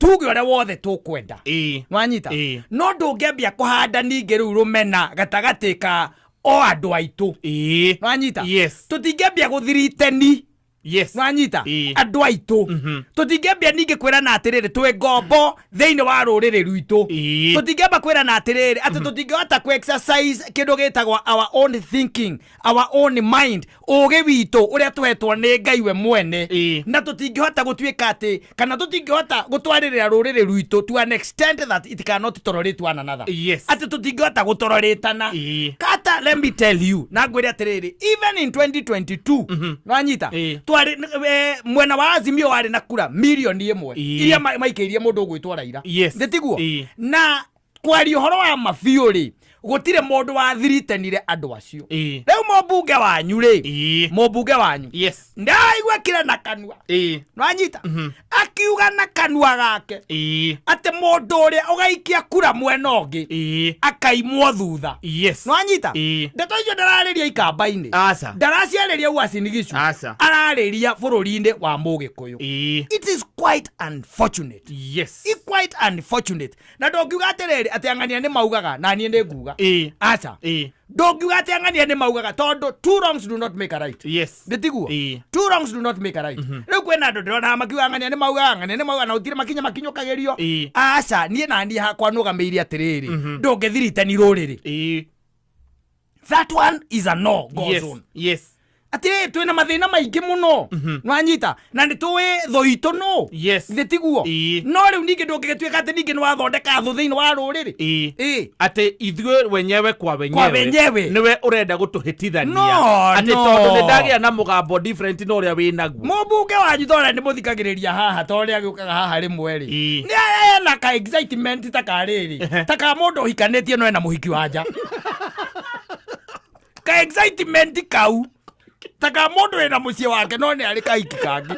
Tuge ũrĩa wothe tũkwenda. Nwanyita? No ndũngĩambia kũhanda ningĩ rĩu rũmena gatagatĩ ka o andũ aitũ. Nwanyita? Yes. Tũtingĩambia gũthiriteni. Nwanyita? Andũ aitũ. Tũtingĩambia ningĩ kwĩrana atĩrĩrĩ, twĩ ngombo thĩinĩ wa rũrĩrĩ rwitũ. Tũtingĩamba kwĩrana atĩrĩrĩ atĩ tũtingĩhota kũ exercise kĩndũ gĩtagwo our own thinking, our own mind, ũgĩ witũ ũrĩa tũhetwo nĩ Ngai we mwene. Na tũtingĩhota gũtuĩka atĩ kana tũtingĩhota gũtwarĩrĩra rũrĩrĩ rwitũ to an extent that it cannot tolerate one another. Atĩ tũtingĩhota gũtolerĩtana. Kata, let me tell you, na ngwĩre atĩrĩrĩ, even in 2022, nwanyita? Twarĩ mwena wa Azimio warĩ na kura mirioni 1 iria maikĩirie mũndũ ũgwĩtwo Raila. Nĩ tiguo? Na kwaria ũhoro wa mabiũ rĩ, gũtirĩ mũndũ wathiritenire andũ acio. Rĩu mũmbunge wanyu rĩ, mũmbunge wanyu ndaigua kira na kanua. Nwanyita? Akiuga na kanua gake atĩ mũndũ ũrĩa ũgaikia kura mwena ũngĩ akaimwo thutha. Nwanyita? Ndeto icio ndararĩria Ikamba-inĩ. Aca. Ndaraciarĩria Uasin Gishu. Aca. Ararĩria bũrũri-inĩ wa Mũgĩkũyũ. It is quite unfortunate. It's quite unfortunate. Na ndũngiuga atĩrĩrĩ atĩ ang'ania nĩ maugaga, na niĩ nĩ nguga. Aca. Ndũngiuga atĩ ang'ania nĩ maugaga, tondũ two wrongs do not make a right. Nĩ tiguo? Two wrongs do not make a right. Rĩu kwĩna andũ ndĩrona makiuga ang'ania nĩ maugaga, ang'ania nĩ maugaga, na gũtirĩ makinya makinyũkagĩrio. Aca, niĩ na niĩ hakwa nũgamĩire atĩrĩrĩ, ndũngĩthiritani rũrĩrĩ. That one is a no go zone. Atĩrĩrĩ, twĩna mathĩna maingĩ mũno. Nwanyita? Na nĩ tũĩ thũ itũ nũ. Nĩ tiguo? No rĩu ningĩ ndũngĩgĩtuĩka atĩ ningĩ nĩ wathondeka thũ thĩinĩ wa rũrĩrĩ. Atĩ ithuĩ wenyewe kwa wenyewe, Kwa wenyewe. Nĩwe ũrenda gũtũhĩtithania. No, Atĩ no. tondũ nĩ ndagĩa na mũgambo different na ũrĩa wĩ naguo. Mũmbunge wanyu tondũ nĩ mũthikagĩrĩria haha, tondũ nĩ agĩũkaga haha rĩmwe rĩ, nĩ ena ka excitement ta ka rĩrĩ, ta ka mũndũ ũhikanĩtie no ena mũhiki wa nja, ka excitement kau ta ka mũndũ wĩna mũciĩ wake no nĩ arĩ kahiki kangĩ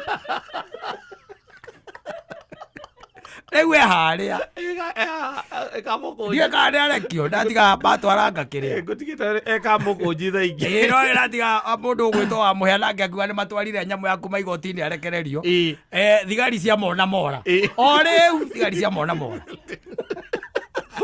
rĩu e harĩa. Ndiũĩ kana nĩ arekio ndatiga matwaranga kĩrĩa. Ngũtigĩte ĩkamũkũnji thaa ingĩ. Ĩĩ, no ĩratiga mũndũ ũgwĩtwo wa mũhĩa nake akiuga nĩ matwarire nyamũ ya kuma igoti-inĩ arekererio. Thigari cia mona mora. O rĩu thigari cia mona mora.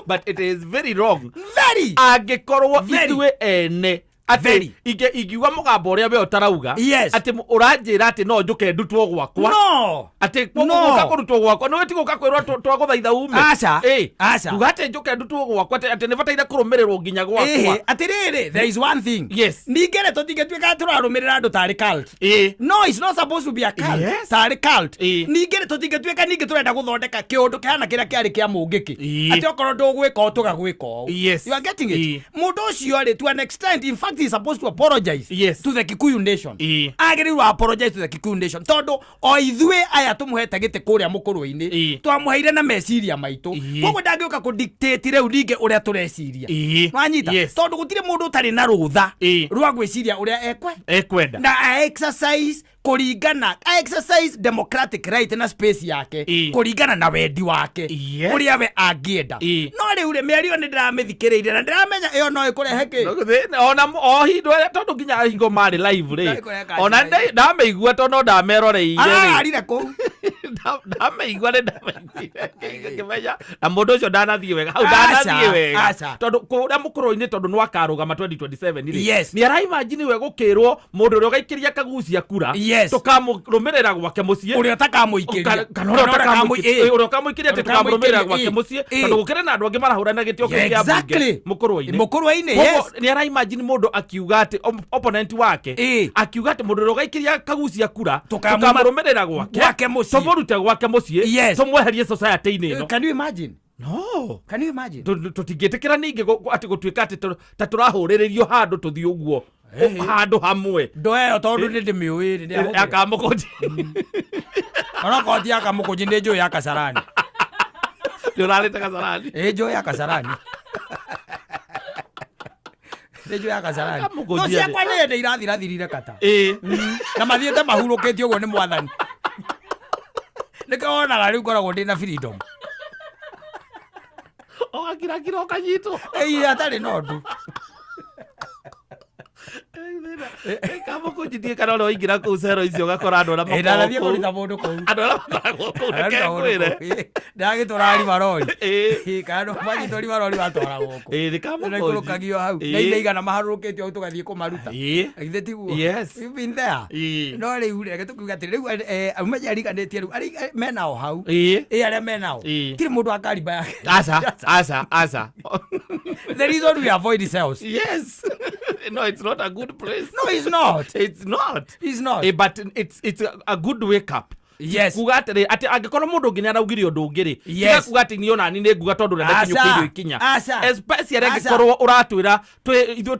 But it is very wrong. Very. Angĩkorwo Very. ithuĩ ene atĩ Very. Ingiuga mũgambo ũrĩa we ũtarauga, atĩ ũranjĩra atĩ no njũke ndutwo gwakwa, No. Atĩ No. gũka kũrutwo gwakwa nĩ ti gũka kwĩrwo twagũthaitha ume. Aca. Aca. Kuga atĩ njũke ndutwo gwakwa atĩ nĩ bataire kũrũmĩrĩrwo nginya gwakwa. Ĩhĩ, atĩrĩrĩ, there is one thing. Ningĩ rĩ, tũtingĩtuĩka tũrarũmĩrĩra andũ tarĩ cult. No, it's not supposed to be a cult. Tarĩ cult. Ningĩ rĩ, tũtingĩtuĩka ningĩ tũrenda gũthondeka kĩũndũ kĩhana kĩrĩa kĩarĩ kĩa Mũngĩkĩ. Atĩ okorwo ndũgwĩka ũũ, tũgagwĩka ũũ. You are getting it? Mũndũ ũcio rĩ, to an extent, in fact, he is supposed to apologize to the Kikuyu nation. Agĩrĩirwo apologize to the Kikuyu nation tondũ o ithuĩ aya tũmũhete gĩtĩ kũrĩa mũkũrũ-inĩ, twamũheire na meciria maitũ. Koguo ndangĩũka kũ dictate rĩu ningĩ ũrĩa tũreciria. Wanyita? Tondũ gũtirĩ mũndũ ũtarĩ na rũtha rwa gwĩciria ũrĩa ekwe ekwenda na a exercise kũringana, a exercise democratic right na space yake kũringana na wendi wake, ũrĩa we angĩenda. No rĩu rĩ, mĩario nĩ ndĩramĩthikĩrĩirie na ndĩramenya ĩyo no ĩkũrehe kĩ. Ona o hingo ĩrĩa, tondũ nginya hingo marĩ live rĩ, No ĩkũrehe ona kanjũ. Ndamĩigua tondũ no ndameroreire rĩ. Arararire kũu. Ndamĩigua nĩ ndamĩiguire ngĩmenya na mũndũ ũcio ndanathiĩ wega hau. Aca, Ndanathiĩ wega aca. tondũ kũrĩa mũkũrũ-inĩ, tondũ nĩ wakarũgama 2027 rĩ, nĩ araimagine we gũkĩrwo mũndũ ũrĩa ũgaikĩria kagucia kura tũkamũrũmĩrĩra gwake mũciĩ. Ũrĩa ũtakamũikĩria. Kana ũrĩa ũtakamũikĩria, ũrĩa ũkamũikĩria atĩ Ũrĩa tũkamũrũmĩrĩra ũkamũikĩria, gwake mũciĩ, tondũ gũkĩrĩ na andũ angĩ marahũrana gĩtĩ o kĩu kĩa mbunge mũkũrũ-inĩ. Mũkũrũ-inĩ. Koguo nĩ araimagine mũndũ akiuga atĩ opponent wake akiuga atĩ mũndũ ũrĩa ũgaikĩria kagucia kura tũkamũrũmĩrĩra gwake Gwake mũciĩ. Tũmũrute gwake mũciĩ, tũmweherie society-inĩ ĩno. Can you imagine? No. Can you imagine? Tũtingĩtĩkĩra ningĩ atĩ gũtuĩka atĩ ta tũrahũrĩrĩrio handũ tũthiĩ ũguo handũ hamwe. Ndoa ĩyo tondũ nĩ ndĩmĩũĩ rĩ, nĩ Akamũkũnji. Onokorwo ti ya Kamũkũnji, nĩ njũĩ ya Kasarani. Nĩ ũrarĩte Kasarani? Ĩ, njũĩ ya Kasarani, nĩ njũĩ ya Kasarani. Kamũkũnji Thũ ciakwa nĩ hĩndĩ irathirathirire kata na mathiĩte mahurũkĩtio ũguo nĩ mwathani, nĩkĩo wonaga rĩu ngoragwo ndĩ na freedom. Ũgakirakira ũkanyitwo. Ĩi, atarĩ na ũndũ. Kamũkũnji ndiĩ kana ũrĩa waingĩra kũu cero icio ũgakora andũ arĩa Ndathiĩ makoragwo kũruta kũu. mũndũ kũu. Andũ arĩa makoragwo kũu reke ngwĩre. Ndagĩtwara rimarori. Ĩĩ. Kana manyitwo rimarori matwaragwo kũ. Ĩĩ, nĩ Kamũkũnji. Naikũrũkagio hau. Ĩĩ. Na ina igana maharũrũkĩtio hau tũgathiĩ kũmaruta. Ĩĩ. Githĩ tiguo? Yes. You've been there. Ĩĩ. No rĩu reke tũkiuga atĩrĩ rĩu umenye ariganĩtie rĩu arĩa menao hau. Ĩĩ. Ĩ arĩa menao. Ĩĩ. Tirĩ mũndũ wa kariba yake. Aca, aca, aca. The reason we avoid cells. Yes. No, it's not a good place. No, it's not. It's not. It's not. But it's a good wake up. Yes. Kuga atĩrĩ atĩ angĩkorwo mũndũ ũngĩ nĩaraugire ũndũ ũngĩ rĩ, Yes. tiga kuga atĩ niĩ onani nĩ nguga tondũ ũrĩa ndakinyũkĩirio ikinya. Aca. Especially Aca. angĩkorwo ũratwĩra twĩ ithuĩ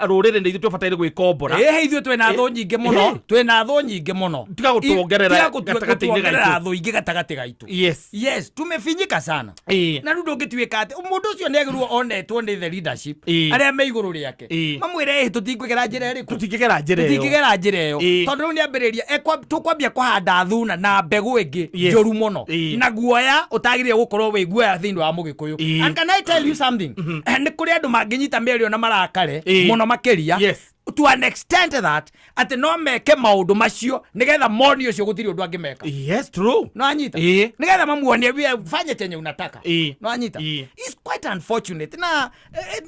rũrĩrĩ nĩ ithuĩ twĩbataire gwĩkombora. Ĩhĩ ithuĩ twĩna thũ nyingĩ mũno. Ĩhĩ. Twĩna thũ nyingĩ mũno. Tiga gũtuongerera Tiga gatagatĩ-inĩ gũtuongerera gaitũ. thũ ingĩ gatagatĩ gaitũ. Yes. Yes, tumefinyika sana. Ĩĩ. Na rĩu ndũngĩtuĩka atĩ mũndũ ũcio nĩagĩrĩirwo onetwo nĩ the leadership Ĩĩ. arĩa me igũrũ rĩake. Ĩĩ. Mamwĩre ĩhĩ tũtingĩgera njĩra ĩrĩkũ. Tũtingĩgera njĩra ĩyo. Tũtingĩgera njĩra ĩyo. Ĩĩ. Tondũ rĩu nĩambĩrĩria tũkwambia kũhanda thuna na mbegũ ĩngĩ Yes. njũru mũno. Ĩĩ. Na guoya ũtagĩrĩire gũkorwo wĩ guoya thĩinĩ wa mũgĩkũyũ. Ĩĩ. And can I tell you something? Nĩ kũrĩ andũ mangĩnyita mĩario na marakare Ĩĩ. mũno makĩria. Yes. To an extent that atĩ no meke maũndũ macio nĩgetha moni ũcio gũtirĩ ũndũ angĩmeka. Yes, true. No anyita. Ĩĩ. Nĩgetha mamuonie fanye chenye unataka. Ĩĩ. No anyita. Ĩĩ. It's quite unfortunate na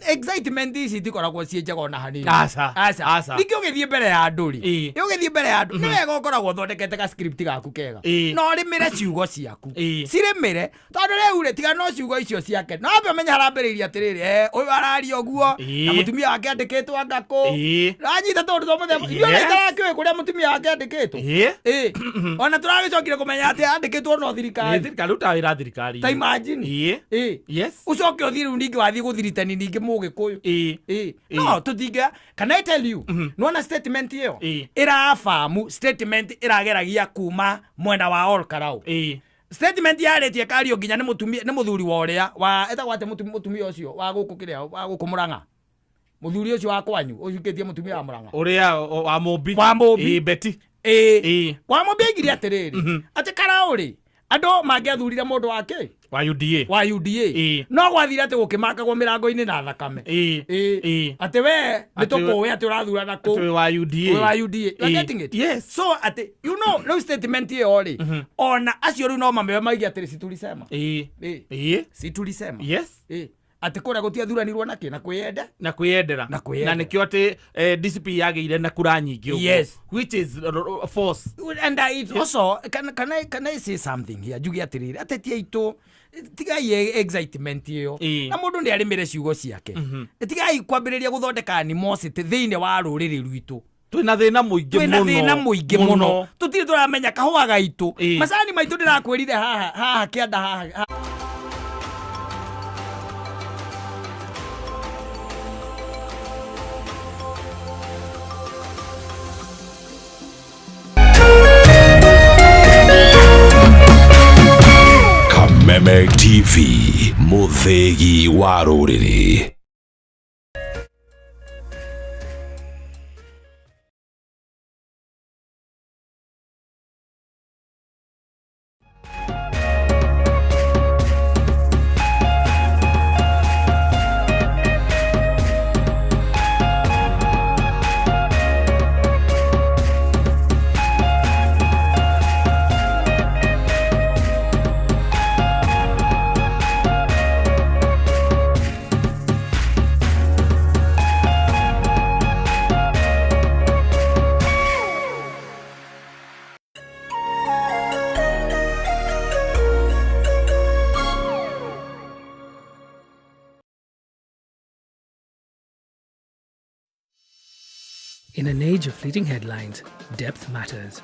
excitement ici itikoragwo ciĩ njega ona hanini. Aca. Aca. Aca. Ningĩ ũgĩthiĩ mbere ya andũ rĩ. Ĩĩ. Ũgĩthiĩ mbere ya andũ nĩ wega ũkoragwo ũthondekete ka script gaku kega. Ĩĩ. Na ũrĩmĩre ciugo ciaku. Ĩĩ. Cirĩmĩre tondũ rĩu rĩ tiga no ciugo icio ciake. No ambe ũmenye harambĩrĩirie atĩrĩrĩ, ũyũ araria ũguo Ĩĩ. na mũtumia wake andĩkĩtwo anga kũ. Ĩĩ. Anyita tondũ to mũthemba. Yes. Ithuĩ ona itarakĩũĩ kũrĩa mũtumia wake andĩkĩtwo. Ĩĩ. Ĩĩ. Ona tũragĩcokire kũmenya atĩ andĩkĩtwo no Nĩ thirikari. thirikari rutaga wĩra thirikari. Ta imagine. Ĩĩ. Ĩĩ. Yes. Ũcoke ũthiĩ rĩu ningĩ wathiĩ gũthiritani ningĩ mũgĩkũyũ. Ĩĩ. Ĩĩ. Ĩĩ. No tũtingĩ. Can I tell you? Nĩwona statement ĩyo? Ĩĩ. Ĩrabamu statement ĩrageragia kuma mwena wa Ol Kalou. Ĩĩ. Statement yarĩtie kario nginya nĩ mũtumia nĩ mũthuri wa ũrĩa wa etagwo atĩ mũtumia ũcio wa gũkũ kĩrĩa wa gũkũ Mũrang'a. Mũthuri ũcio wa kwanyu ũcukĩtie mũtumia wa Mũrang'a. Ũrĩa wa Mũmbi. Wa Mũmbi. Ĩĩ, Betty. Ĩĩ. Ĩĩ. Wa Mũmbi aigire atĩrĩrĩ atĩ Karau rĩ andũ mangĩathurire mũndũ wa kĩ Wa UDA. wa UDA. Ĩĩ. No gwathire atĩ gũkĩmakagwo mĩrango-inĩ na thakame. Ĩĩ. Ĩĩ. Ĩĩ. Atĩ we nĩ Atĩ we- tũkũĩ atĩ ũrathurana kũ. Atĩ wĩ wa UDA. Wĩ wa UDA. You are Ĩĩ. getting it? Yes. So atĩ you know rĩu statement ĩyo rĩ ona acio rĩu no mamĩoe maige atĩrĩ si tulisema. Ĩĩ. Ĩĩ. Ĩĩ. Si tulisema. Yes. Ĩĩ. Atĩ kũrĩa gũtiathuranirwo na kĩ na kwĩyenda. Na kwĩyendera. Na kwĩyendera. Na nĩkĩo atĩ DCP yagĩire na kura nyingĩ ũguo. Yes. Which is force. And it also can I say something here? Njuge atĩrĩrĩ ateti aitũ tigai excitement ĩyo Ĩĩ. na mũndũ nĩ arĩmĩre ciugo ciake. Tigai kwambĩrĩria gũthondeka animosity thĩinĩ wa rũrĩrĩ rwitũ. Twĩna thĩna mũingĩ Twĩna mũno. thĩna mũingĩ mũno tũtirĩ tũramenya kahũa gaitũ. Ĩĩ. Macani maitũ ndĩrakwĩrire haha haha kĩanda haha. Kameme TV, mũthĩgi wa rũrĩrĩ. In an age of fleeting headlines, depth matters.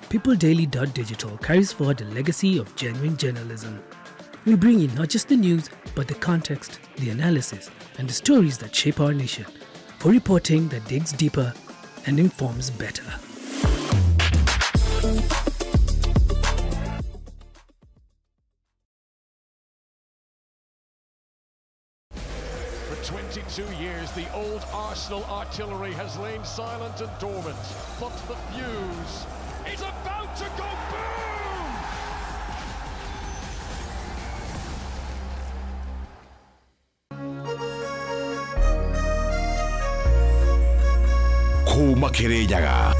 PeopleDaily.digital carries forward a legacy of genuine journalism. We bring you not just the news, but the context, the analysis, and the stories that shape our nation, for reporting that digs deeper and informs better. For 22 years, the old Arsenal artillery has lain silent and dormant, but the fuse is about to go boom! Kuma Kirinyaga,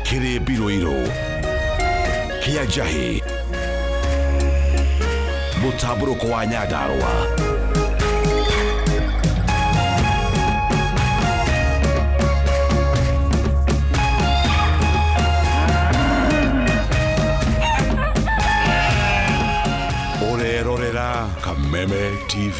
Kĩrĩmbi Rũirũ, Kĩa Njahĩ, mũtambũrũko wa Nyandarũa. Ũrerorera Kameme TV.